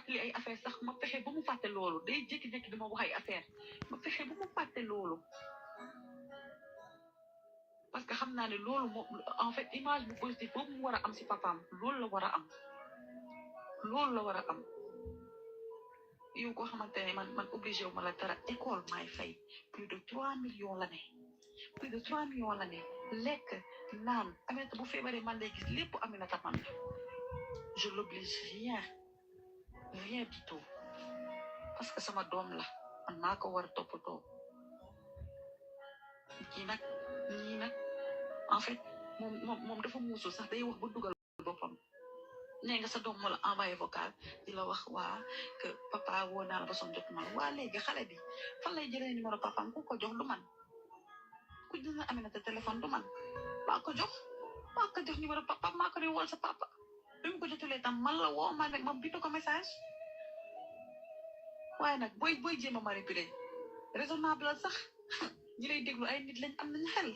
fàttali ay affaire sax ma fexe ba mu fàtte loolu day jékki-jékki dama wax ay affaire ma fexe ba mu fàtte loolu parce que xam naa ne loolu moom en fait image bu positive boobu mu war a am si papaam loolu la war a am loolu la war a am yow koo xamante ne man obligé wu ma la dara école may fay plus de 3 millions l'année plus de 3 millions l'année lekk naan Aminata bu feebaree man lay gis lépp Aminata man je l'oblige rien du tout parce que sama doom la man maa ko war a toppatoo ñii nag en fait moom dafa muusu sax day wax ba dugal boppam nee nga sa doom moo la envoyé vocal di la wax waa que papa woo naa la ba son jot ma la waa léegi xale bi fan lay jëlee numéro papaam ku ko jox du man ku dina Aminata téléphone du man maa ko jox numéro papa maa ko di wol sa papa bi mu ko jotulee tam man la woo ma bind ko message waaye nag booy jéem a manipuler raisonnable sax ñi lay déglu ay nit lañ am nañ xel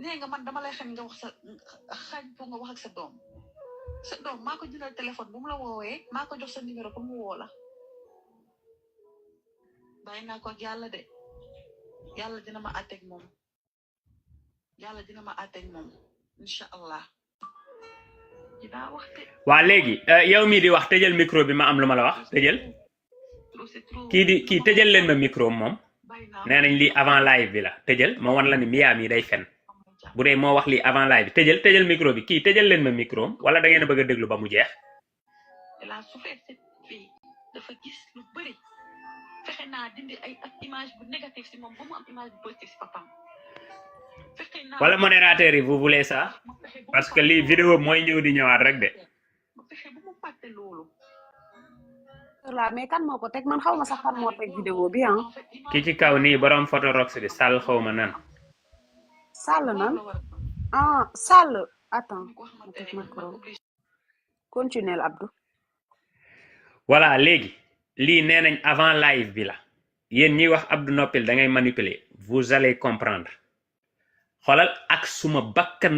nee nga man dama lay xam nga wax xañ pour nga wax ak sa doom maa ko jëlal téléphone bu mu la woowee maa ko jox sa numéro pour mu woo la bàyyi naa ko ak yàlla de yàlla dina ma àtteeg moom incha allah dinaa wax de. waa léegi yow mii di wax tëjal micro bi ma am lu ma la wax tëjal kii tëjal leen ma micro moom nee nañ lii avant live bi la tëjal ma wan la ni Mia mi day fen bu dee moo wax lii avant live bi tëjal micro bi kii tëjal leen ma micro wala da ngeen a bëgg a déglu ba mu jeex. la souffert cette fille dafa gis lu bëri fexe naa dindi ay image bu négatif si moom ba mu am image bu positif si papam wala modérateur yi vous voulez ça parce que lii vidéo mooy ñëw di ñëwaat rek de. ma fexe ba mu fàtte loolu. la mais kan moo ko teg man xaw ma sax kan moo teg vidéo bi ah. ki ci kaw nii borom photo rox bi Sall xaw ma nan. Sall nan ah Sall attends continuel Abdou. voilà léegi lii nee nañ avant live bi la yéen ñiy wax Abdou noppil da ngay manipuler vous allez comprendre xoolal ak suma bakkan